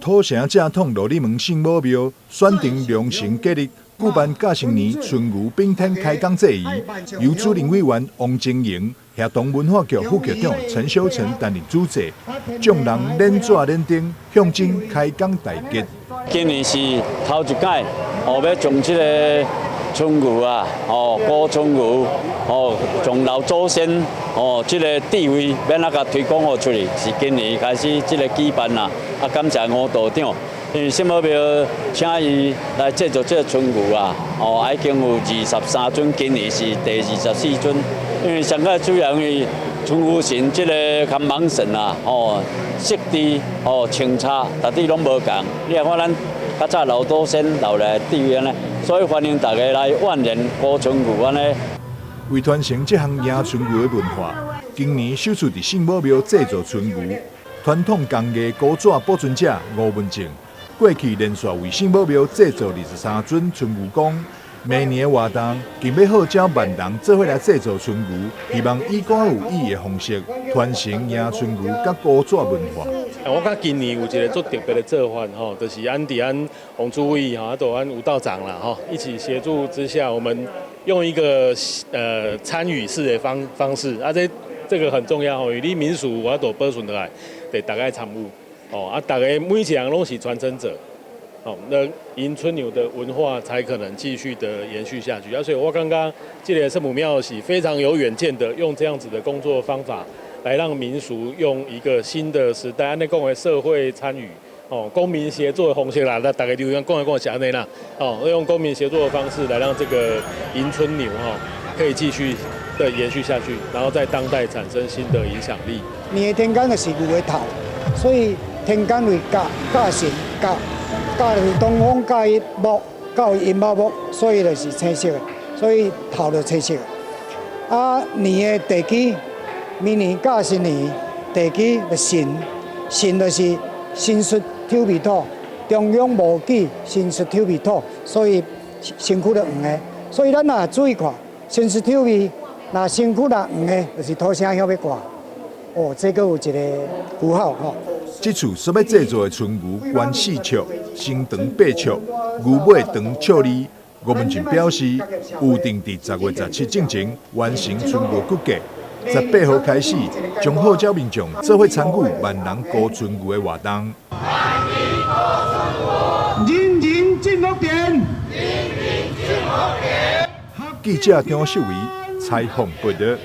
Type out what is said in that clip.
土城正統羅里門聖母廟選定良辰吉日，舉辦甲辰年春牛炳天開工祭儀，由主任委員王晶瑩、協同文化局副局長陳修成擔任主祭，眾人捻紙捻燈，象徵開工大吉。今年是頭一擺，哦，欲將這个春牛啊，哦，古春牛，哦，從老祖先，哦，這个智慧，欲按怎共推廣予出去，是今年開始這个舉辦啦。啊，感謝吳道長，因為聖母廟請伊來製作這个春牛啊，哦，已經有23尊，今年是第24尊。因為上個主要因為春牛神這个看艋神啊，哦，色地哦清差，大地攏無仝。你看咱較早老祖先留來智慧按呢，所以歡迎大家來萬年古春牛按呢。為傳承這項迎春牛的文化，今年首次佇聖母廟製作春牛。傳統工藝古紙保存者吳文正，過去連續為聖母廟製作23尊春牛公。明年的活動，更欲號召萬人做伙來製作春牛，希望以古有意的方式傳承迎春牛佮古紙文化。我感覺今年有一个足特別的做法吼，就是按佇按王主委吼，啊，都按吳道長啦吼，一起協助之下，我們用一個參與式的方式，啊，這個很重要吼，因為你民俗有法度保存落來，得大家參與，哦，啊，大家每一个人攏是傳承者，哦，那迎春牛的文化才可能繼續的延續下去。啊，所以我感覺這个聖母廟是非常有遠見的，用這樣子的工作方法來讓民俗用一個新的時代，按呢講的社會參與，哦，公民協作的方式啦，那大家留言講來講是按呢啦，哦，用公民協作的方式來讓這個迎春牛哈可以繼續的延續下去，然後在當代產生新的影響力。年的天干就是牛的頭，所以天干為甲，甲神甲，甲就是東風甲伊木，甲為寅卯木，所以就是青色的，所以頭就青色的。啊，年的地基，明年甲新年地基就辰，辰就是辰戌丑未土，中央無忌辰戌丑未土，所以身軀就黃的。所以咱若注意看，辰戌丑未，若身軀若黃的，就是土星響欲掛。哦，這閣有一个符號吼。這次所欲製作的春牛，懸4尺，身長8尺，牛尾長尺2。吳文靜表示，有定佇10月17進前完成春牛骨架。18號開始，將號召民眾做伙參與萬人古春牛的活動。人人進福田。記者張秀維採訪報導。